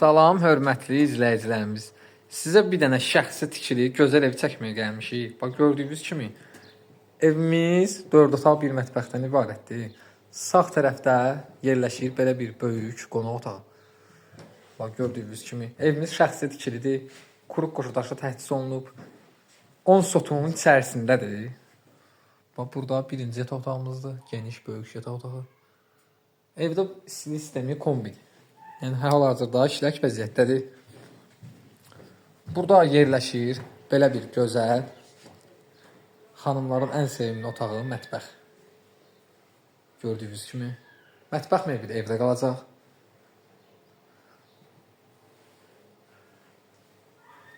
Salam hörmətli izləyicilərimiz. Sizə bir dənə şəxsi tikili gözəl ev çəkməyə gəlmişik. Bax gördüyünüz kimi evimiz 4 otaq bir mətbəxdən ibarətdir. Sağ tərəfdə yerləşir belə bir böyük qonaq otağı. Bax gördüyünüz kimi evimiz şəxsi tikilidir. Quruq qoşu daşla təchiz olunub. 10 sotunun içərisindədir. Bax burada birinci yataq otağımızdır. Geniş, böyük yataq otağı. Evdə istilik sistemi kombidir. Yəni hal-hazırda işlək vəziyyətdədir. Burada yerləşir belə bir gözəl xanımların ən sevimli otağı mətbəx. Gördüyünüz kimi mətbəx mebeli evdə qalacaq.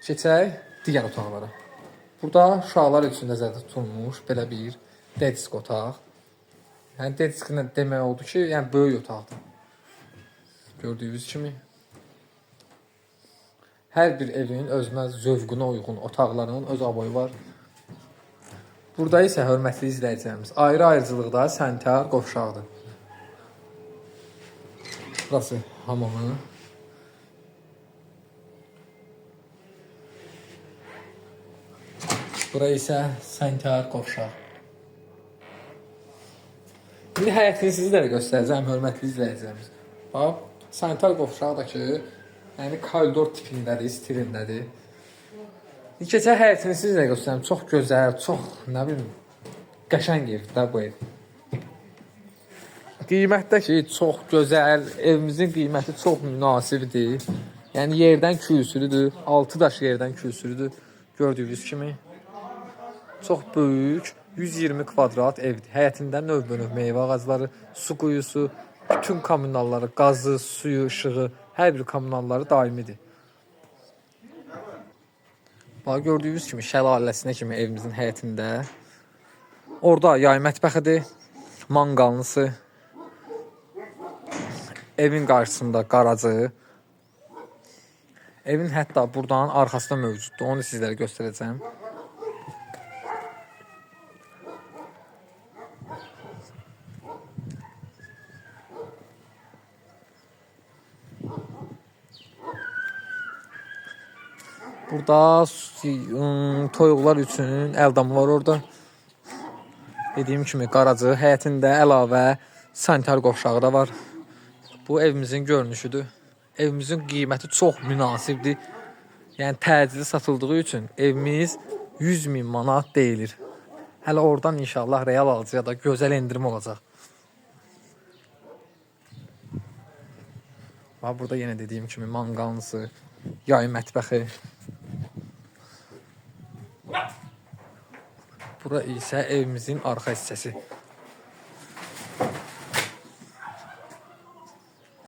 Keçək digər otaqlara. Burada uşaqlar üçün nəzərdə tutulmuş belə bir desk otaq. Yəni desk nə demək oldu ki, yəni böyük otaqdır. Gördüyünüz kimi hər bir evin özünə zövqünə uyğun otaqlarının öz aboyu var. Burada isə hörmətli izləyicilərimiz ayrı-ayrıcılıqda sanitar qovşaqdır. Burası hamamı. Bura isə sanitar qovşaq. İndi həyətini sizlərə göstərəcəm, hörmətli izləyicilərimiz. Bax, sanitar qovşağı da ki, yəni koridor tipindədir, stilindədir. Keçək həyətini sizlərə göstərim. Çox gözəl, çox, nə bilim, qəşəng evdir də bu ev. Qiymətdə ki, çox gözəl, evimizin qiyməti çox münasibdir. Yəni yerdən kürsülüdür, 6 daş yerdən kürsülüdür. Gördüyünüz kimi. Çox böyük, 120 kvadrat evdir. Həyətində növbənöv meyvə ağacları, su quyusu, bütün kommunalları, qazı, suyu, işığı, hər bir kommunalları daimidir. Bax gördüyünüz kimi şəlaləsinə kimi evimizin həyətində. Orada yay mətbəxidir, manqallısı. Evin qarşısında qaracı. Evin hətta buradan arxasında mövcuddur. Onu sizlərə göstərəcəm. Burada toyuqlar üçün əldamı var orada. Dediyim kimi qaracı, həyətində əlavə sanitar qovşağı da var. Bu evimizin görünüşüdür. Evimizin qiyməti çox münasibdir. Yəni təcili satıldığı üçün evimiz 100 min manat deyilir. Hələ oradan inşallah real alıcıya da gözəl endirim olacaq. Bax burada yenə dediyim kimi manqallısı, yay mətbəxi. Bura isə evimizin arxa hissəsi.